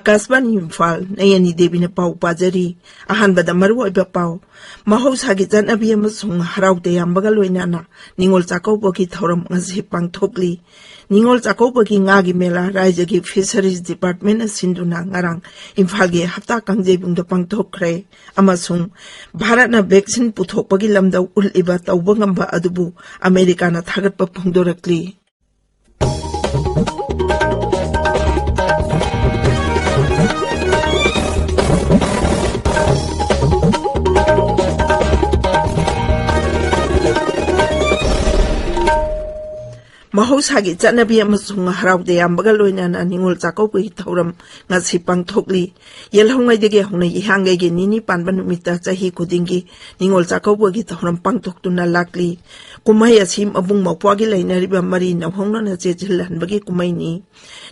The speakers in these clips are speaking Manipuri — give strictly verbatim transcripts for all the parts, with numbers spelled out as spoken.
ꯑꯀꯥꯁꯕꯥꯅꯤ ꯏꯝꯐꯥꯜ, ꯅꯌꯅꯤ ꯗꯦꯕꯤꯅ ꯄꯥꯎ ꯄꯥꯖꯔꯤ꯫ ꯑꯍꯥꯟꯕꯗ ꯃꯔꯨꯑꯣꯏꯕ ꯄꯥꯎ꯫ ꯃꯍꯧꯁꯥꯒꯤ ꯆꯠꯅꯕꯤ ꯑꯃꯁꯨꯡ ꯍꯔꯥꯎ ꯇꯌꯥꯝꯕꯒ ꯂꯣꯏꯅꯅ ꯅꯤꯉꯣꯜ ꯆꯥꯛꯀꯧꯕꯒꯤ ꯊꯧꯔꯝ ꯉꯁꯤ ꯄꯥꯡꯊꯣꯛꯂꯤ꯫ ꯅꯤꯉꯣꯜ ꯆꯥꯛꯀꯧꯕꯒꯤ ꯉꯥꯒꯤ ꯃꯦꯂꯥ ꯔꯥꯖ꯭ꯌꯒꯤ Fisheries Department ꯅ ꯁꯤꯟꯗꯨꯅ ꯉꯔꯥꯡ ꯏꯝꯐꯥꯜꯒꯤ ꯍꯞꯇꯥ ꯀꯥꯡꯖꯩꯕꯨꯡꯗ ꯄꯥꯡꯊꯣꯛꯈ꯭ꯔꯦ꯫ ꯑꯃꯁꯨꯡ ꯚꯥꯔꯠꯅ vaccine ꯄꯨꯊꯣꯛꯄꯒꯤ ꯂꯝꯗ ꯎꯠꯂꯤꯕ ꯇꯧꯕ ꯉꯝꯕ ꯑꯗꯨꯕꯨ ꯑꯃꯦꯔꯤꯀꯥꯅ ꯊꯥꯒꯠꯄ ꯐꯣꯡꯗꯣꯔꯛꯂꯤ꯫ ꯃꯍꯧꯁꯥꯒꯤ ꯆꯠꯅꯕꯤ ꯑꯃꯁꯨꯡ ꯍꯔꯥꯎ ꯇꯌꯥꯝꯕꯒ ꯂꯣꯏꯅꯅ ꯅꯤꯉꯣꯜ ꯆꯥꯛꯀꯧꯕꯒꯤ ꯊꯧꯔꯝ ꯉꯁꯤ ꯄꯥꯡꯊꯣꯛꯂꯤ꯫ ꯌꯦꯜꯍꯧꯉꯩꯗꯒꯤ ꯍꯧꯅ ꯏꯍꯥꯡꯒꯩꯒꯤ ꯅꯤꯅꯤ ꯄꯥꯟꯕ ꯅꯨꯃꯤꯠꯇ ꯆꯍꯤ ꯈꯨꯗꯤꯡꯒꯤ ꯅꯤꯉꯣꯜ ꯆꯥꯛꯀꯧꯕꯒꯤ ꯊꯧꯔꯝ ꯄꯥꯡꯊꯣꯛꯇꯨꯅ ꯂꯥꯛꯂꯤ꯫ ꯀꯨꯝꯍꯩ ꯑꯁꯤ ꯃꯕꯨꯡ ꯃꯧꯄ꯭ꯋꯥꯒꯤ ꯂꯩꯅꯔꯤꯕ ꯃꯔꯤ ꯅꯧꯍꯧꯅꯅ ꯆꯦꯠꯁꯤꯜꯍꯟꯕꯒꯤ ꯀꯨꯝꯍꯩꯅꯤ꯫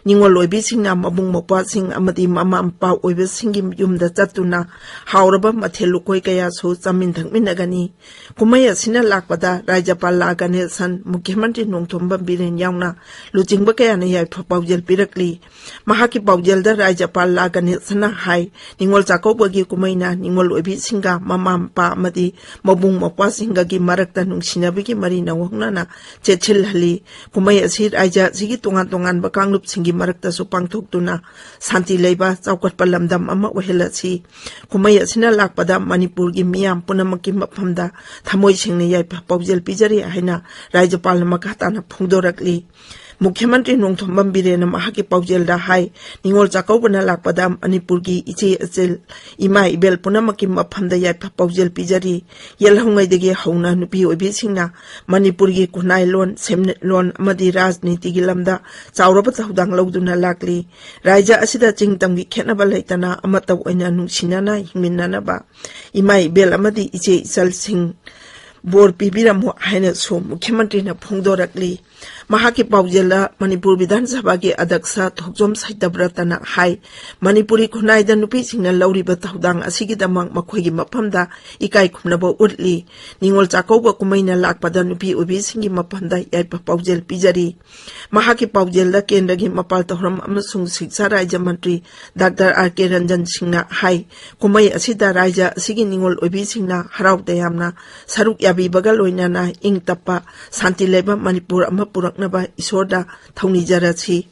ꯅꯤꯉꯣꯜ ꯑꯣꯏꯕꯤꯁꯤꯡꯅ ꯃꯕꯨꯡ ꯃꯧꯄ꯭ꯋꯥꯁꯤꯡ ꯑꯃꯗꯤ ꯃꯃꯥ ꯃꯄꯥ ꯑꯣꯏꯕꯁꯤꯡꯒꯤ ꯌꯨꯝꯗ ꯆꯠꯇꯨꯅ ꯍꯥꯎꯔꯕ ꯃꯊꯦꯜ ꯂꯨꯀꯣꯏ ꯀꯌꯥꯁꯨ ꯆꯥꯃꯤꯟ ꯊꯛꯃꯤꯟꯅꯒꯅꯤ꯫ ꯀꯨꯝꯍꯩ ꯑꯁꯤꯅ ꯂꯥꯛꯄꯗ ꯔꯥꯖ꯭ꯌꯄꯥꯜ ꯂꯥ ꯒꯅꯦꯁꯟ, ꯃꯨꯈ꯭ꯌ ꯃꯟꯇ꯭ꯔꯤ ꯅꯣꯡꯊꯣꯝꯕꯝ ꯕꯤꯔꯦꯟ ꯌꯥꯎꯅ ꯂꯨꯆꯤꯡꯕ ꯀꯌꯥꯅ ꯌꯥꯏꯐ ꯄꯥꯎꯖꯦꯜ ꯄꯤꯔꯛꯂꯤ꯫ ꯃꯍꯥꯛꯀꯤ ꯄꯥꯎꯖꯦꯜꯗ ꯔꯥꯖ꯭ꯌꯄꯥꯜ ꯂꯥ ꯒꯅꯦꯁꯟꯅ ꯍꯥꯏ, ꯅꯤꯉꯣꯜ ꯆꯥꯛꯀꯧꯕꯒꯤ ꯀꯨꯝꯍꯩꯅ ꯅꯤꯉꯣꯜ ꯑꯣꯏꯕꯤꯁꯤꯡꯒ ꯃꯃꯥ ꯃꯄꯥ ꯑꯃꯗꯤ ꯃꯕꯨꯡ ꯃꯧꯄ꯭ꯋꯥꯁꯤꯡꯒꯒꯤ ꯃꯔꯛꯇ ꯅꯨꯡꯁꯤꯅꯕꯒꯤ ꯃꯔꯤ ꯅꯧꯍꯧꯅꯅ ꯆꯦꯠꯁꯤꯜꯍꯜꯂꯤ꯫ ꯀꯨꯝꯍꯩ ꯑꯁꯤ ꯔꯥꯖ꯭ꯌ ꯑꯁꯤꯒꯤ ꯇꯣꯉꯥꯟ ꯇꯣꯉꯥꯟꯕ ꯀꯥꯡꯂꯨꯞꯁꯤꯡꯒꯤ ꯃꯔꯛꯇꯁꯨ ꯄꯥꯡꯊꯣꯛꯇꯨꯅ ꯁꯥꯟꯇꯤ ꯂꯩꯕ ꯆꯥꯎꯈꯠꯄ ꯂꯝꯗꯝ ꯑꯃ ꯑꯣꯏꯍꯜꯂꯁꯤ꯫ ꯀꯨꯝꯍꯩ ꯑꯁꯤꯅ ꯂꯥꯛꯄꯗ ꯃꯅꯤꯄꯨꯔꯒꯤ ꯃꯤꯌꯥꯝ ꯄꯨꯝꯅꯃꯛꯀꯤ ꯃꯐꯝꯗ ꯊꯃꯣꯏ ꯁꯦꯡꯅ ꯌꯥꯏꯐ ꯄꯥꯎꯖꯦꯜ ꯄꯤꯖꯔꯤ ꯍꯥꯏꯅ ꯔꯥꯖ꯭ꯌꯄꯥꯜꯅ ꯃꯈꯥ ꯇꯥꯅ ꯐꯣꯡꯗꯣꯔꯛꯂꯤ꯫ ꯃꯨꯈ꯭ꯌ ꯃꯟꯇ꯭ꯔꯤ ꯅꯣꯡꯊꯣꯝꯕꯝ ꯕꯤꯔꯦꯟꯅ ꯃꯍꯥꯛꯀꯤ ꯄꯥꯎꯖꯦꯜꯗ ꯍꯥꯏ, ꯅꯤꯉꯣꯜ ꯆꯥꯛꯀꯧꯕꯅ ꯂꯥꯛꯄꯗ ꯃꯅꯤꯄꯨꯔꯒꯤ ꯏꯆꯦ ꯏꯆꯜ, ꯏꯃꯥ ꯏꯕꯦꯜ ꯄꯨꯝꯅꯃꯛꯀꯤ ꯃꯐꯝꯗ ꯌꯥꯏꯐ ꯄꯥꯎꯖꯦꯜ ꯄꯤꯖꯔꯤ꯫ ꯌꯦꯜꯍꯧꯉꯩꯗꯒꯤ ꯍꯧꯅ ꯅꯨꯄꯤ ꯑꯣꯏꯕꯤꯁꯤꯡꯅ ꯃꯅꯤꯄꯨꯔꯒꯤ ꯈꯨꯟꯅꯥꯏ ꯂꯣꯟ, ꯁꯦꯟꯃꯤꯠꯂꯣꯟ ꯑꯃꯗꯤ ꯔꯥꯖꯅꯤꯇꯤꯒꯤ ꯂꯝꯗ ꯆꯥꯎꯔꯕ ꯊꯧꯗꯥꯡ ꯂꯧꯗꯨꯅ ꯂꯥꯛꯂꯤ꯫ ꯔꯥꯖ꯭ꯌ ꯑꯁꯤꯗ ꯆꯤꯡ ꯇꯝꯒꯤ ꯈꯦꯠꯅꯕ ꯂꯩꯇꯅ ꯑꯃꯠꯇ ꯑꯣꯏꯅ ꯅꯨꯡꯁꯤꯅꯅ ꯍꯤꯡꯃꯤꯟꯅꯅꯕ ꯏꯃꯥ ꯏꯕꯦꯜ ꯑꯃꯗꯤ ꯏꯆꯦ ꯏꯆꯜꯁꯤꯡ ꯕꯣꯔ ꯄꯤꯕꯤꯔꯝꯃꯨ ꯍꯥꯏꯅꯁꯨ ꯃꯨꯈ꯭ꯌ ꯃꯟꯇ꯭ꯔꯤꯅ ꯐꯣꯡꯗꯣꯔꯛꯂꯤ꯫ ꯃꯍꯥꯛꯀꯤ ꯄꯥꯎꯖꯦꯜꯗ ꯃꯅꯤꯄꯨꯔ ꯕꯤꯙꯥꯟ ꯁꯚꯥꯒꯤ ꯑꯗꯛꯁ ꯊꯣꯛꯆꯣꯝ ꯁꯩꯇꯕ꯭ꯔꯇꯅ ꯍꯥꯏ, ꯃꯅꯤꯄꯨꯔꯤ ꯈꯨꯟꯅꯥꯏꯗ ꯅꯨꯄꯤꯁꯤꯡꯅ ꯂꯧꯔꯤꯕ ꯊꯧꯗꯥꯡ ꯑꯁꯤꯒꯤꯗꯃꯛ ꯃꯈꯣꯏꯒꯤ ꯃꯐꯝꯗ ꯏꯀꯥꯏ ꯈꯨꯝꯅꯕ ꯎꯠꯂꯤ꯫ ꯅꯤꯉꯣꯜ ꯆꯥꯛꯀꯧꯕ ꯀꯨꯝꯍꯩꯅ ꯂꯥꯛꯄꯗ ꯅꯨꯄꯤ ꯑꯣꯏꯕꯤꯁꯤꯡꯒꯤ ꯃꯐꯝꯗ ꯌꯥꯏꯐ ꯄꯥꯎꯖꯦꯜ ꯄꯤꯖꯔꯤ꯫ ꯃꯍꯥꯛꯀꯤ ꯄꯥꯎꯖꯦꯜꯗ ꯀꯦꯟꯗ꯭ꯔꯒꯤ ꯃꯄꯥꯜ ꯊꯧꯔꯝ ꯑꯃꯁꯨꯡ ꯁꯤꯛꯁꯥ ꯔꯥꯖ꯭ꯌ ꯃꯟꯇ꯭ꯔꯤ ꯗꯥꯛꯇꯔ ꯑꯥꯔ ꯀꯦ ꯔꯟꯖꯟ ꯁꯤꯡꯅ ꯍꯥꯏ, ꯀꯨꯝꯍꯩ ꯑꯁꯤꯗ ꯔꯥꯖ꯭ꯌ ꯑꯁꯤꯒꯤ ꯅꯤꯉꯣꯜ ꯑꯣꯏꯕꯤꯁꯤꯡꯅ ꯍꯔꯥꯎ ꯇꯌꯥꯝꯅ ꯁꯔꯨꯛ ꯌꯥꯕꯤꯕꯒ ꯂꯣꯏꯅꯅ ꯏꯪ ꯇꯞꯄ, ꯁꯥꯟꯇꯤ ꯂꯩꯕ ꯃꯅꯤꯄꯨꯔ ꯑꯃ ꯄꯨꯔꯛꯅꯕ ꯏꯁꯣꯔꯗ ꯊꯧꯅꯤꯖꯔꯁꯤ꯫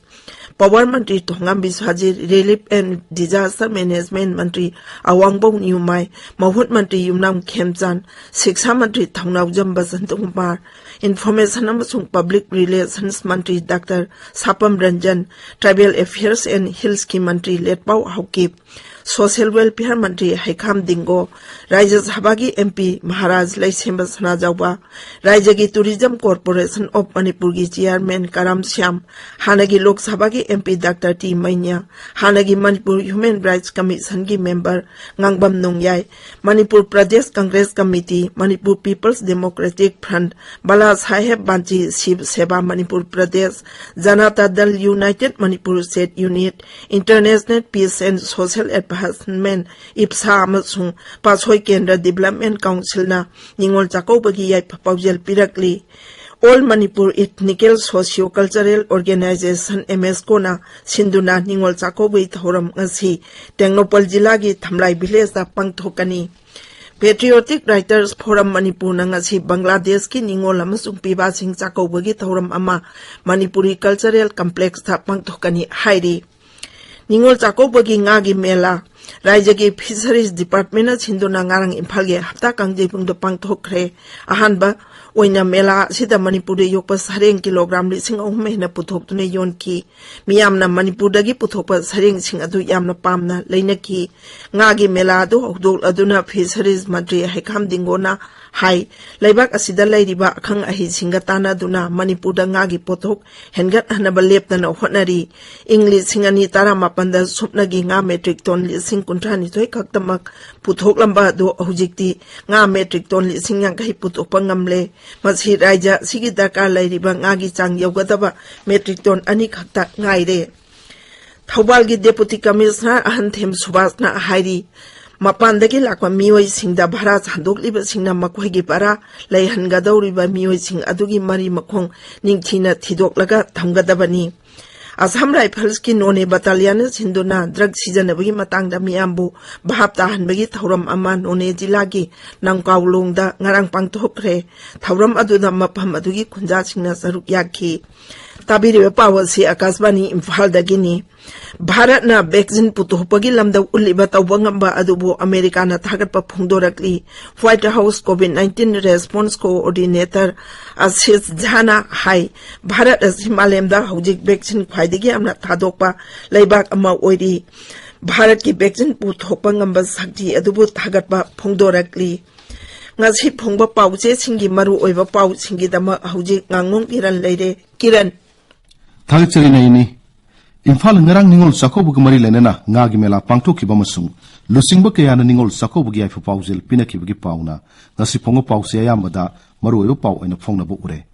Power Mantri Thongam ꯕꯤꯁ꯭ꯋꯥꯖꯤꯠ, Relief and Disaster Management ꯃꯟꯇ꯭ꯔꯤ ꯑꯋꯥꯡꯕꯧ ꯅꯤꯌꯨꯃꯥꯏ, ꯃꯍꯨꯠ ꯃꯟꯇ꯭ꯔꯤ ꯌꯨꯝꯅꯥꯝ ꯈꯦꯝꯆꯥꯟ, ꯁꯤꯛꯁꯥ ꯃꯟꯇ꯭ꯔꯤ ꯊꯧꯅꯥꯎꯖꯝ ꯕꯁꯟꯇ ꯀꯨꯃꯥꯔ, Information ꯑꯃꯁꯨꯡ Public Relations ꯃꯟꯇ꯭ꯔꯤ doctor Sapam Ranjan, Tribal Affairs and Hills ꯀꯤ ꯃꯟꯇ꯭ꯔꯤ ꯂꯦꯠꯄꯥꯎ ꯍꯥꯎꯀꯤꯞ, Social Welfare ꯃꯟꯇ꯭ꯔꯤ ꯍꯩꯈꯥꯝ ꯗꯤꯡꯒꯣ, ꯔꯥꯖ꯭ꯌ ꯁꯚꯥꯒꯤ ꯑꯦꯝ ꯄꯤ ꯃꯍꯥꯔꯥꯖ ꯂꯩꯁꯦꯝꯕ ꯁꯅꯥꯖꯥꯎꯕ, ꯔꯥꯖ꯭ꯌꯒꯤ Tourism Corporation of ꯃꯅꯤꯄꯨꯔꯒꯤ ꯆꯤꯌꯥꯔꯃꯦꯟ ꯀꯔꯥꯝ ꯁ꯭ꯌꯥꯝ, ꯍꯥꯟꯅꯒꯤ ꯂꯣꯛ ꯁꯚꯥꯒꯤ M P doctor T Meinya, ꯍꯥꯟꯅꯒꯤ ꯃꯅꯤꯄꯨꯔ ꯍ꯭ꯌꯨꯃꯦꯟ ꯔꯥꯏꯠꯁ ꯀꯃꯤꯁꯟꯒꯤ member Ngangbam Nongyai, Manipur Pradesh Congress committee, Manipur peoples democratic front, Bala Saheb Banchi Shiv Sena Manipur Pradesh, Janata Dal united Manipur state unit, International Peace and Social Advancement, IPSA, ꯑꯃꯁꯨꯡ ꯄꯥꯠꯁꯣꯏ ꯀꯦꯟꯗ꯭ꯔ ꯗꯤꯕꯦꯂꯞꯃꯦꯟ ꯀꯥꯎꯟꯁꯤꯜꯅ ꯅꯤꯉꯣꯜ ꯆꯥꯛꯀꯧꯕꯒꯤ ꯌꯥꯏꯐ ꯄꯥꯎꯖꯦꯜ ꯄꯤꯔꯛꯂꯤ꯫ All Manipur Ethnical Socio Cultural Organization, M S ꯀꯣꯅ ꯁꯤꯟꯗꯨꯅ ꯅꯤꯉꯣꯜ ꯆꯥꯛꯀꯧꯕꯒꯤ ꯊꯧꯔꯝ ꯉꯁꯤ ꯇꯦꯡꯅꯧꯄꯜ ꯖꯤꯂꯥꯒꯤ ꯊꯝꯂꯥꯏ ꯚꯤꯂꯦꯖꯇ ꯄꯥꯡꯊꯣꯛꯀꯅꯤ꯫ Patriotic Writers Forum ꯃꯅꯤꯄꯨꯔꯅ ꯉꯁꯤ ꯕꯪꯒ꯭ꯂꯥꯗꯦꯁꯀꯤ ꯅꯤꯉꯣꯜ ꯑꯃꯁꯨꯡ ꯄꯤꯕꯥꯁꯤꯡ ꯆꯥꯛꯀꯧꯕꯒꯤ ꯊꯧꯔꯝ ꯑꯃ ꯃꯅꯤꯄꯨꯔꯤ ꯀꯜꯆꯔꯦꯜ ꯀꯝꯄ꯭ꯂꯦꯛꯁꯇ ꯄꯥꯡꯊꯣꯛꯀꯅꯤ ꯍꯥꯏꯔꯤ꯫ ꯅꯤꯉꯣꯜ ꯆꯥꯛꯀꯧꯕꯒꯤ ꯉꯥꯒꯤ ꯃꯦꯂꯥ ꯔꯥꯖ꯭ꯌꯒꯤ ꯐꯤꯁꯔꯤꯁ ꯗꯤꯄꯥꯔꯠꯃꯦꯟꯅ ꯁꯤꯟꯗꯨꯅ ꯉꯔꯥꯡ ꯏꯝꯐꯥꯜꯒꯤ ꯍꯞꯇꯥ ꯀꯥꯡꯖꯩꯕꯨꯡꯗ ꯄꯥꯡꯊꯣꯛꯈ꯭ꯔꯦ꯫ ꯑꯍꯥꯟꯕ ꯑꯣꯏꯅ ꯃꯦꯂꯥ ꯑꯁꯤꯗ ꯃꯅꯤꯄꯨꯔꯗ ꯌꯣꯛꯄ ꯁꯔꯦꯡ ꯀꯤꯂꯣꯒ꯭ꯔꯥꯝ ꯂꯤꯁꯤꯡ ꯑꯍꯨꯝ ꯍꯦꯟꯅ ꯄꯨꯊꯣꯛꯇꯨꯅ ꯌꯣꯟꯈꯤ꯫ ꯃꯤꯌꯥꯝꯅ ꯃꯅꯤꯄꯨꯔꯗꯒꯤ ꯄꯨꯊꯣꯛꯄ ꯁꯔꯦꯡꯁꯤꯡ ꯑꯗꯨ ꯌꯥꯝꯅ ꯄꯥꯝꯅ ꯂꯩꯅꯈꯤ꯫ ꯉꯥꯒꯤ ꯃꯦꯂꯥ ꯑꯗꯨ ꯍꯧꯗꯣꯛꯂꯗꯨꯅ ꯐꯤꯁꯔꯤꯁ ꯃꯟꯇ꯭ꯔꯤ ꯍꯩꯈꯥꯝ ꯗꯤꯡꯒꯣꯅ ꯍꯥꯏ꯫ ꯂꯩꯕꯥꯛ ꯑꯁꯤꯗ ꯂꯩꯔꯤꯕ ꯑꯈꯪ ꯑꯍꯩꯁꯤꯡꯒ ꯇꯥꯟꯅꯗꯨꯅ ꯃꯅꯤꯄꯨꯔꯗ ꯉꯥꯒꯤ ꯄꯣꯠꯊꯣꯛ ꯍꯦꯟꯒꯠꯍꯟꯅꯕ ꯂꯦꯞꯇꯅ ꯍꯣꯠꯅꯔꯤ꯫ ꯏꯪ ꯂꯤꯁꯤꯡ ꯑꯅꯤ ꯇꯔꯥꯃꯥꯄꯟꯗ ꯁꯨꯞꯅꯒꯤ ꯉꯥ ꯃꯦꯇ꯭ꯔꯤꯛ ꯇꯣꯟ ꯂꯤꯁꯤꯡ ꯀꯨꯟꯊ꯭ꯔꯥꯅꯤꯊꯣꯏ ꯈꯛꯇꯃꯛ ꯄꯨꯊꯣꯛꯂꯝꯕ ꯑꯗꯨ ꯍꯧꯖꯤꯛꯇꯤ ꯉꯥ ꯃꯦꯇ꯭ꯔꯤꯛ ꯇꯣꯟ ꯂꯤꯁꯤꯡ ꯌꯥꯡꯈꯩ ꯄꯨꯊꯣꯛꯄ ꯉꯝꯂꯦ꯫ ꯃꯁꯤ ꯔꯥꯏꯖ꯭ꯌ ꯑꯁꯤꯒꯤ ꯗꯔꯀꯥꯔ ꯂꯩꯔꯤꯕ ꯉꯥꯒꯤ ꯆꯥꯡ ꯌꯧꯒꯗꯕ ꯃꯦꯇ꯭ꯔꯤꯛ ꯇꯣꯟ ꯑꯅꯤ ꯈꯛꯇ ꯉꯥꯏꯔꯦ꯫ ꯊꯧꯕꯥꯜꯒꯤ Deputy Commissioner ꯑꯍꯟꯊꯦꯝ ꯁꯨꯕꯥꯁꯅ ꯍꯥꯏꯔꯤ, ꯃꯄꯥꯟꯗꯒꯤ ꯂꯥꯛꯄ ꯃꯤꯑꯣꯏꯁꯤꯡꯗ ꯚꯔꯥ ꯁꯟꯗꯣꯛꯂꯤꯕꯁꯤꯡꯅ ꯃꯈꯣꯏꯒꯤ ꯚꯔꯥ ꯂꯩꯍꯟꯒꯗꯧꯔꯤꯕ ꯃꯤꯑꯣꯏꯁꯤꯡ ꯑꯗꯨꯒꯤ ꯃꯔꯤ ꯃꯈꯣꯡ ꯅꯤꯡꯊꯤꯅ ꯊꯤꯗꯣꯛꯂꯒ ꯊꯝꯒꯗꯕꯅꯤ꯫ ꯑꯁꯥꯝ ꯔꯥꯏꯐꯜꯁꯀꯤ ꯅꯣꯅꯦ ꯕꯠꯇꯥꯂꯤꯌꯟꯅ ꯁꯤꯟꯗꯨꯅ ꯗ꯭ꯔꯒ ꯁꯤꯖꯤꯟꯅꯕꯒꯤ ꯃꯇꯥꯡꯗ ꯃꯤꯌꯥꯝꯕꯨ ꯚꯥꯞ ꯇꯥꯍꯟꯕꯒꯤ ꯊꯧꯔꯝ ꯑꯃ ꯅꯣꯅꯦ ꯖꯤꯂꯥꯒꯤ ꯅꯥꯡꯀꯥꯎꯂꯣꯡꯗ ꯉꯔꯥꯡ ꯄꯥꯡꯊꯣꯛꯈ꯭ꯔꯦ꯫ ꯊꯧꯔꯝ ꯑꯗꯨꯗ ꯃꯐꯝ ꯑꯗꯨꯒꯤ ꯈꯨꯟꯖꯥꯁꯤꯡꯅ ꯁꯔꯨꯛ ꯌꯥꯈꯤ꯫ ꯇꯥꯕꯤꯔꯤꯕ ꯄꯥꯎ ꯑꯁꯤ ꯑꯀꯥꯁꯕꯥꯅꯤ ꯏꯝꯐꯥꯜꯗꯒꯤꯅꯤ꯫ ꯚꯥꯔꯠꯅ ꯚꯦꯛꯁꯤꯟ ꯄꯨꯊꯣꯛꯄꯒꯤ ꯂꯝꯗ ꯎꯠꯂꯤꯕ ꯇꯧꯕ ꯉꯝꯕ ꯑꯗꯨꯕꯨ ꯑꯃꯦꯔꯤꯀꯥꯅ ꯊꯥꯒꯠꯄ ꯐꯣꯡꯗꯣꯔꯛꯂꯤ꯫ White House COVID nineteen Response Coordinator ꯑꯁꯤꯁ ꯖꯥꯅ ꯍꯥꯏ, ꯚꯥꯔꯠ ꯑꯁꯤ ꯃꯥꯂꯦꯝꯗ ꯍꯧꯖꯤꯛ ꯚꯦꯛꯁꯤꯟ ꯈ꯭ꯋꯥꯏꯗꯒꯤ ꯌꯥꯝꯅ ꯊꯥꯗꯣꯛꯄ ꯂꯩꯕꯥꯛ ꯑꯃ ꯑꯣꯏꯔꯤ꯫ ꯚꯥꯔꯠꯀꯤ ꯚꯦꯛꯁꯤꯟ ꯄꯨꯊꯣꯛꯄ ꯉꯝꯕ ꯁꯛꯇꯤ ꯑꯗꯨꯕꯨ ꯊꯥꯒꯠꯄ ꯐꯣꯡꯗꯣꯔꯛꯂꯤ꯫ ꯉꯁꯤ ꯐꯣꯡꯕ ꯄꯥꯎꯆꯦꯁꯤꯡꯒꯤ ꯃꯔꯨꯑꯣꯏꯕ ꯄꯥꯎꯁꯤꯡꯒꯤꯗꯃꯛ ꯍꯧꯖꯤꯛ ꯉꯥꯉꯣꯝ ꯀꯤꯔꯟ ꯂꯩꯔꯦ꯫ ꯀꯤꯔꯟ꯫ ꯊꯥꯒꯠꯆꯔꯤ ꯅꯌꯅꯤ꯫ ꯏꯝꯐꯥꯜ, ꯉꯔꯥꯡ ꯅꯤꯉꯣꯜ ꯆꯥꯛꯀꯧꯕꯒ ꯃꯔꯤ ꯂꯩꯅꯅ ꯉꯥꯒꯤ ꯃꯦꯂꯥ ꯄꯥꯡꯊꯣꯛꯈꯤꯕ ꯑꯃꯁꯨꯡ ꯂꯨꯆꯤꯡꯕ ꯀꯌꯥꯅ ꯅꯤꯉꯣꯜ ꯆꯥꯛꯀꯧꯕꯒꯤ ꯌꯥꯏꯐ ꯄꯥꯎꯖꯦꯜ ꯄꯤꯅꯈꯤꯕꯒꯤ ꯄꯥꯎꯅ ꯉꯁꯤ ꯐꯣꯡꯕ ꯄꯥꯎꯆꯦ ꯑꯌꯥꯝꯕꯗ ꯃꯔꯨꯑꯣꯏꯕ ꯄꯥꯎ ꯑꯣꯏꯅ ꯐꯣꯡꯅꯕ ꯎꯔꯦ꯫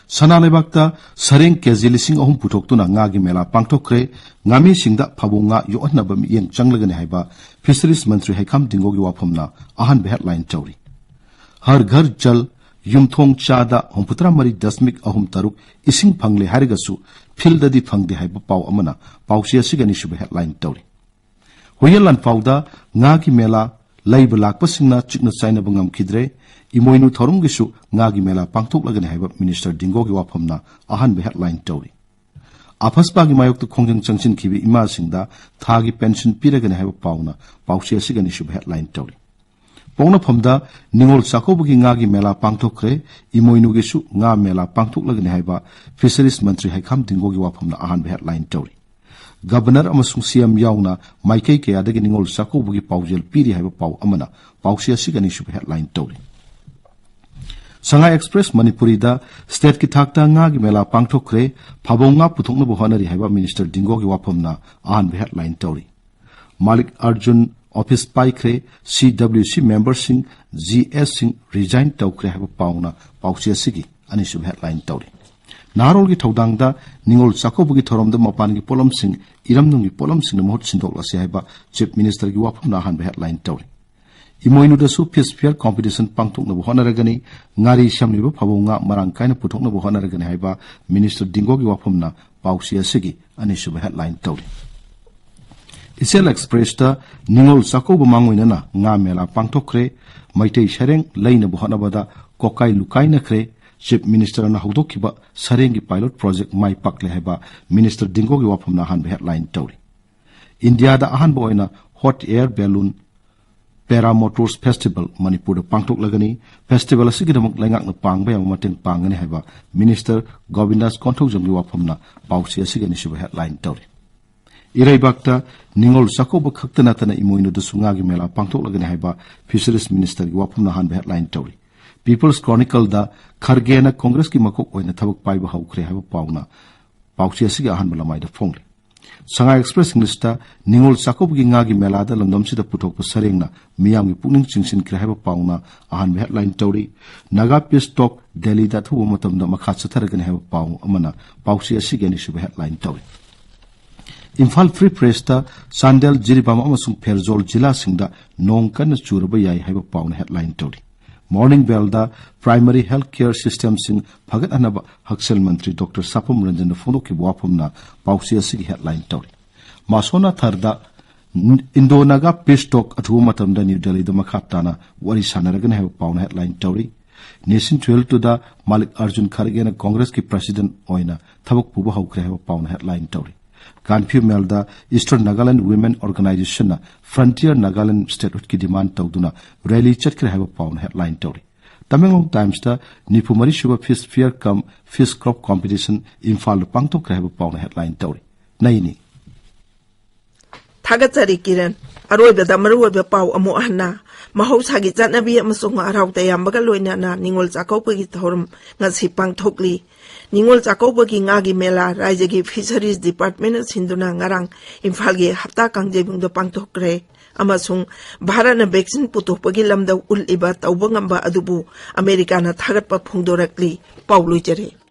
ꯁꯅꯥ ꯂꯩꯕꯥꯛꯇ ꯁꯔꯦꯡ ꯀꯦꯖꯤ ꯂꯤꯁꯤꯡ ꯑꯍꯨꯝ ꯄꯨꯊꯣꯛꯇꯨꯅ ꯉꯥꯒꯤ ꯃꯦꯂꯥ ꯄꯥꯡꯊꯣꯛꯈ꯭ꯔꯦ꯫ ꯉꯥꯃꯤꯁꯤꯡꯗ ꯐꯥꯕꯧ ꯉꯥ ꯌꯣꯛꯍꯟꯅꯕ ꯃꯤꯠꯌꯦꯡ ꯆꯪꯂꯒꯅꯤ ꯍꯥꯏꯕ ꯐꯤꯁꯔꯤꯁ ꯃꯟꯇ꯭ꯔꯤ ꯍꯩꯈꯥꯝ ꯗꯤꯡꯒꯣꯒꯤ ꯋꯥꯐꯝꯅ ꯑꯍꯥꯟꯕ ꯍꯦꯗꯂꯥꯏꯟ ꯇꯧꯔꯤ꯫ ꯍꯔ ꯘꯔ ꯖꯜ, ꯌꯨꯝꯊꯣꯡ ꯆꯥꯗ ꯍꯨꯝꯐꯨꯇꯔꯥ ꯃꯔꯤ ꯗꯁꯃꯤꯛ ꯑꯍꯨꯝ ꯇꯔꯨꯛ ꯏꯁꯤꯡ ꯐꯪꯂꯦ ꯍꯥꯏꯔꯒꯁꯨ ꯐꯤꯜꯗꯗꯤ ꯐꯪꯗꯦ ꯍꯥꯏꯕ ꯄꯥꯎ ꯑꯃꯅ ꯄꯥꯎꯆꯦ ꯑꯁꯤꯒꯤ ꯑꯅꯤꯁꯨꯕ ꯍꯦꯗꯂꯥꯏꯟ ꯇꯧꯔꯤ꯫ ꯍꯨꯏꯌꯦꯟ ꯂꯥꯟꯐꯥꯎꯗ ꯉꯥꯒꯤ ꯃꯦꯂꯥ ꯂꯩꯕ ꯂꯥꯛꯄꯁꯤꯡꯅ ꯆꯤꯛꯅ ꯆꯥꯏꯅꯕ ꯉꯝꯈꯤꯗ꯭ꯔꯦ꯫ ꯏꯃꯣꯏꯅꯨ ꯊꯧꯔꯝꯒꯤꯁꯨ ꯉꯥꯒꯤ ꯃꯦꯂꯥ ꯄꯥꯡꯊꯣꯛꯂꯒꯅꯤ ꯍꯥꯏꯕ ꯃꯤꯅꯤꯁꯇꯔ ꯗꯤꯡꯒꯣꯒꯤ ꯋꯥꯐꯝꯅ ꯑꯍꯥꯟꯕ ꯍꯦꯗꯂꯥꯏꯟ ꯇꯧꯔꯤ꯫ ꯑꯐꯁꯄꯥꯒꯤ ꯃꯥꯌꯣꯛꯇ ꯈꯣꯡꯖꯪ ꯆꯪꯁꯤꯟꯈꯤꯕ ꯏꯃꯥꯁꯤꯡꯗ ꯊꯥꯒꯤ ꯄꯦꯟꯁꯤꯟ ꯄꯤꯔꯒꯅꯤ ꯍꯥꯏꯕ ꯄꯥꯎꯅ ꯄꯥꯎꯆꯦ ꯑꯁꯤꯒꯤ ꯑꯅꯤꯁꯨꯕ ꯍꯦꯗꯂꯥꯏꯟ ꯇꯧꯔꯤ꯫ ꯄꯣꯛꯅꯐꯝꯗ ꯅꯤꯉꯣꯜ ꯆꯥꯛꯀꯧꯕꯒꯤ ꯉꯥꯒꯤ ꯃꯦꯂꯥ ꯄꯥꯡꯊꯣꯛꯈ꯭ꯔꯦ꯫ ꯏꯃꯣꯏꯅꯨꯒꯤꯁꯨ ꯉꯥ ꯃꯦꯂꯥ ꯄꯥꯡꯊꯣꯛꯂꯒꯅꯤ ꯍꯥꯏꯕ ꯐꯤꯁꯔꯤꯁ ꯃꯟꯇ꯭ꯔꯤ ꯍꯩꯈꯥꯝ ꯗꯤꯡꯒꯣꯒꯤ ꯋꯥꯐꯝꯅ ꯑꯍꯥꯟꯕ ꯍꯦꯗꯂꯥꯏꯟ ꯇꯧꯔꯤ꯫ ꯒꯕꯔꯅꯔ ꯑꯃꯁꯨꯡ ꯁꯤꯑꯦꯝ ꯌꯥꯎꯅ ꯃꯥꯏꯀꯩ ꯀꯌꯥꯗꯒꯤ ꯅꯤꯉꯣꯜ ꯆꯥꯛꯀꯧꯕꯒꯤ ꯄꯥꯎꯖꯦꯜ ꯄꯤꯔꯤ ꯍꯥꯏꯕ ꯄꯥꯎ ꯑꯃꯅ ꯄꯥꯎꯆꯦ ꯑꯁꯤꯒꯤ ꯑꯅꯤꯁꯨꯕ ꯍꯦꯗꯂꯥꯏꯟ ꯇꯧꯔꯤ꯫ ꯁꯉꯥꯏ ꯑꯦꯛꯁꯄ꯭ꯔꯦꯁ ꯃꯅꯤꯄꯨꯔꯤꯗ stateꯀꯤ ꯊꯥꯛꯇ ꯉꯥꯒꯤ ꯃꯦꯂꯥ ꯄꯥꯡꯊꯣꯛꯈ꯭ꯔꯦ, ꯐꯥꯕꯧ ꯉꯥ ꯄꯨꯊꯣꯛꯅꯕ ꯍꯣꯠꯅꯔꯤ ꯍꯥꯏꯕ Minister ꯗꯤꯡꯒꯣꯒꯤ ꯋꯥꯐꯝꯅ ꯑꯍꯥꯟꯕ headline ꯇꯧꯔꯤ꯫ ꯃꯥꯂꯤꯛ ꯑꯔꯖꯨꯟ office ꯄꯥꯏꯈ꯭ꯔꯦ, CWC memberꯁꯤꯡ, GSꯁꯤꯡ resign ꯇꯧꯈ꯭ꯔꯦ ꯍꯥꯏꯕ ꯄꯥꯎꯅ ꯄꯥꯎꯆꯦ ꯑꯁꯤꯒꯤ ꯑꯅꯤꯁꯨꯕ headline ꯇꯧꯔꯤ꯫ ꯅꯍꯥꯔꯣꯜꯒꯤ ꯊꯧꯗꯥꯡꯗ ꯅꯤꯉꯣꯜ ꯆꯥꯛꯀꯧꯕꯒꯤ ꯊꯧꯔꯝꯗ ꯃꯄꯥꯟꯒꯤ ꯄꯣꯠꯂꯝꯁꯤꯡ, ꯏꯔꯝꯗꯝꯒꯤ ꯄꯣꯠꯂꯝꯁꯤꯡꯅ ꯃꯍꯨꯠ ꯁꯤꯟꯗꯣꯛꯂꯁꯤ ꯍꯥꯏꯕ Chief Ministerꯒꯤ ꯋꯥꯐꯝꯅ ꯑꯍꯥꯟꯕ headline ꯇꯧꯔꯤ꯫ ꯏꯃꯣꯏꯅꯨꯗꯁꯨ fish fair competition ꯄꯥꯡꯊꯣꯛꯅꯕ ꯍꯣꯠꯅꯔꯒꯅꯤ, ꯉꯥꯔꯤ ꯁꯦꯝꯂꯤꯕ ꯐꯥꯕꯧ ꯉꯥ ꯃꯔꯥꯡ ꯀꯥꯏꯅ ꯄꯨꯊꯣꯛꯅꯕ ꯍꯣꯠꯅꯔꯒꯅꯤ ꯍꯥꯏꯕ Minister ꯗꯤꯡꯒꯣꯒꯤ ꯋꯥꯐꯝꯅ ꯄꯥꯎꯆꯦ ꯑꯁꯤꯒꯤ ꯑꯅꯤꯁꯨꯕ headline ꯇꯧꯔꯤ꯫ ꯏꯆꯦꯜ ꯑꯦꯛꯁꯄ꯭ꯔꯦꯁꯇ ꯅꯤꯉꯣꯜ ꯆꯥꯛꯀꯧꯕ ꯃꯥꯡꯑꯣꯏꯅꯅ ꯉꯥ ꯃꯦꯂꯥ ꯄꯥꯡꯊꯣꯛꯈ꯭ꯔꯦ, ꯃꯩꯇꯩ ꯁꯔꯦꯡ ꯂꯩꯅꯕ ꯍꯣꯠꯅꯕꯗ ꯀꯣꯀꯥꯏ ꯂꯨꯀꯥꯏꯅꯈ꯭ꯔꯦ, Chief Ministerꯅ ꯍꯧꯗꯣꯛꯈꯤꯕ ꯁꯔꯦꯡꯒꯤ pilot project ꯃꯥꯏ ꯄꯥꯛꯂꯦ ꯍꯥꯏꯕ Minister ꯗꯤꯡꯒꯣꯒꯤ ꯋꯥꯐꯝꯅ ꯑꯍꯥꯟꯕ headline ꯇꯧꯔꯤ꯫ ꯏꯟꯗꯤꯌꯥꯗ ꯑꯍꯥꯟꯕ ꯑꯣꯏꯅ hot air balloon Para Motors Festival ꯃꯅꯤꯄꯨꯔꯗ ꯄꯥꯡꯊꯣꯛꯂꯒꯅꯤ꯫ Festival ꯑꯁꯤꯒꯤꯗꯃꯛ ꯂꯩꯉꯥꯛꯅ ꯄꯥꯡꯕ ꯌꯥꯕ ꯃꯇꯦꯡ ꯄꯥꯡꯒꯅꯤ ꯍꯥꯏꯕ Minister ꯒꯣꯕꯤꯟꯗꯥꯁ ꯀꯣꯟꯊꯧꯖꯝꯒꯤ ꯋꯥꯐꯝꯅ ꯄꯥꯎꯆꯦ ꯑꯁꯤꯒꯤ ꯑꯅꯤꯁꯨꯕ headline ꯇꯧꯔꯤ꯫ ꯏꯔꯩꯕꯥꯛꯇ ꯅꯤꯉꯣꯜ ꯆꯥꯛꯀꯧꯕ ꯈꯛꯇ ꯅꯠꯇꯅ ꯏꯃꯣꯏꯅꯨꯗꯁꯨ ꯉꯥꯒꯤ ꯃꯦꯂꯥ ꯄꯥꯡꯊꯣꯛꯂꯒꯅꯤ ꯍꯥꯏꯕ Fisheries Ministerꯒꯤ ꯋꯥꯐꯝꯅ ꯑꯍꯥꯟꯕ headline ꯇꯧꯔꯤ꯫ People's Chronicleꯗ ꯈꯔꯒꯦꯅ Congressꯀꯤ ꯃꯀꯣꯛ ꯑꯣꯏꯅ ꯊꯕꯛ ꯄꯥꯏꯕ ꯍꯧꯈ꯭ꯔꯦ ꯍꯥꯏꯕ ꯄꯥꯎꯅ ꯄꯥꯎꯆꯦ ꯑꯁꯤꯒꯤ ꯑꯍꯥꯟꯕ ꯂꯃꯥꯏꯗ ꯐꯣꯡꯂꯤ꯫ ꯁꯉꯥꯏ ꯑꯦꯛꯁꯄ꯭ꯔꯦꯁ ꯏꯪꯂꯤꯁꯇ ꯅꯤꯉꯣꯜ ꯆꯥꯛꯀꯧꯕꯒꯤ ꯉꯥꯒꯤ ꯃꯦꯂꯥꯗ ꯂꯝꯗꯝꯁꯤꯗ ꯄꯨꯊꯣꯛꯄ ꯁꯔꯦꯡꯅ ꯃꯤꯌꯥꯝꯒꯤ ꯄꯨꯛꯅꯤꯡ ꯆꯤꯡꯁꯤꯟꯈ꯭ꯔꯦ ꯍꯥꯏꯕ ꯄꯥꯎꯅ ꯑꯍꯥꯟꯕ headline ꯇꯧꯔꯤ꯫ ꯅꯥꯒꯥ peace talk ꯗꯦꯜꯂꯤꯗ ꯑꯊꯨꯕ ꯃꯇꯝꯗ ꯃꯈꯥ ꯆꯠꯊꯔꯒꯅꯤ ꯍꯥꯏꯕ ꯄꯥꯎ ꯑꯃꯅ ꯄꯥꯎꯆꯦ ꯑꯁꯤꯒꯤ ꯑꯅꯤꯁꯨꯕ headline ꯇꯧꯔꯤ꯫ ꯏꯝꯐꯥꯜ Free Pressꯇ ꯆꯥꯟꯗꯦꯜ, ꯖꯤꯔꯤꯕꯥꯝ ꯑꯃꯁꯨꯡ ꯐꯦꯔꯖꯣꯜ ꯖꯤꯂꯥꯁꯤꯡꯗ ꯅꯣꯡ ꯀꯟꯅ ꯆꯨꯔꯕ ꯌꯥꯏ ꯍꯥꯏꯕ ꯄꯥꯎꯅ headline ꯇꯧꯔꯤ꯫ Morning Bellꯗ primary health care systemꯁꯤꯡ ꯐꯒꯠꯍꯟꯅꯕ ꯍꯛꯁꯦꯜ ꯃꯟꯇ꯭ꯔꯤ ꯗꯣꯛꯇꯔ ꯁꯥꯄꯝ ꯔꯟꯖꯟꯅ ꯐꯣꯡꯗꯣꯛꯈꯤꯕ ꯋꯥꯐꯝꯅ ꯄꯥꯎꯆꯦ ꯑꯁꯤꯒꯤ headline ꯇꯧꯔꯤ꯫ ꯃꯥꯁꯣꯅꯥ ꯊꯔꯗ Indo-Naga peace talk ꯑꯊꯨꯕ ꯃꯇꯝꯗ ꯅ꯭ꯌꯨ ꯗꯦꯜꯂꯤꯗ ꯃꯈꯥ ꯇꯥꯅ ꯋꯥꯔꯤ ꯁꯥꯟꯅꯔꯒꯅꯤ ꯍꯥꯏꯕ ꯄꯥꯎꯅ headline ꯇꯧꯔꯤ꯫ Nation twelve twoꯗ ꯃꯥꯂꯤꯛ ꯑꯔꯖꯨꯟ ꯈꯔꯒꯦꯅ Congressꯀꯤ President ꯑꯣꯏꯅ ꯊꯕꯛ ꯄꯨꯕ ꯍꯧꯈ꯭ꯔꯦ ꯍꯥꯏꯕ ꯄꯥꯎꯅ headline ꯇꯧꯔꯤ꯫ ꯒꯥꯟꯐꯤ ꯃꯦꯜꯗ Eastern Nagaland Women Organizationꯅ Frontier Nagaland Statehoodꯀꯤ demand ꯇꯧꯗꯨꯅ rally ꯆꯠꯈ꯭ꯔꯦ ꯍꯥꯏꯕ ꯄꯥꯎꯅ headline ꯇꯧꯔꯤ꯫ ꯇꯃꯦꯡꯂꯣꯡ Timesꯇ ꯅꯤꯐꯨ ꯃꯔꯤ ꯁꯨꯕ Fish Fair cum Fish Crop Competition ꯏꯝꯐꯥꯜꯗ ꯄꯥꯡꯊꯣꯛꯈ꯭ꯔꯦ ꯍꯥꯏꯕ ꯄꯥꯎꯅ headline ꯇꯧꯔꯤ꯫ ꯅꯩꯅꯤ꯫ ꯊꯥꯒꯠꯆꯔꯤ ꯀꯤꯔꯟ꯫ ꯑꯔꯣꯏꯕꯗ ꯃꯔꯨꯑꯣꯏꯕ ꯄꯥꯎ ꯑꯃꯨꯛ ꯍꯟꯅ꯫ ꯃꯍꯧꯁꯥꯒꯤ ꯆꯠꯅꯕꯤ ꯑꯃꯁꯨꯡ ꯍꯔꯥꯎ ꯇꯌꯥꯝꯕꯒ ꯂꯣꯏꯅꯅ ꯅꯤꯉꯣꯜ ꯆꯥꯛꯀꯧꯕꯒꯤ ꯊꯧꯔꯝ ꯉꯁꯤ ꯄꯥꯡꯊꯣꯛꯂꯤ꯫ ꯅꯤꯉꯣꯜ ꯆꯥꯛꯀꯧꯕꯒꯤ ꯉꯥꯒꯤ ꯃꯦꯂꯥ ꯔꯥꯏꯖ꯭ꯌꯒꯤ ꯐꯤꯁꯔꯤꯁ ꯗꯤꯄꯥꯔꯠꯃꯦꯟꯅ ꯁꯤꯟꯗꯨꯅ ꯉꯔꯥꯡ ꯏꯝꯐꯥꯜꯒꯤ ꯍꯞꯇꯥ ꯀꯥꯡꯖꯩꯕꯨꯡꯗ ꯄꯥꯡꯊꯣꯛꯈ꯭ꯔꯦ꯫ ꯑꯃꯁꯨꯡ ꯚꯥꯔꯠꯅ ꯚꯦꯛꯁꯤꯟ ꯄꯨꯊꯣꯛꯄꯒꯤ ꯂꯝꯗ ꯎꯠꯂꯤꯕ ꯇꯧꯕ ꯉꯝꯕ ꯑꯗꯨꯕꯨ ꯑꯃꯦꯔꯤꯀꯥꯅ ꯊꯥꯒꯠꯄ ꯐꯣꯡꯗꯣꯔꯛꯂꯤ꯫ ꯄꯥꯎ ꯂꯣꯏꯖꯔꯦ꯫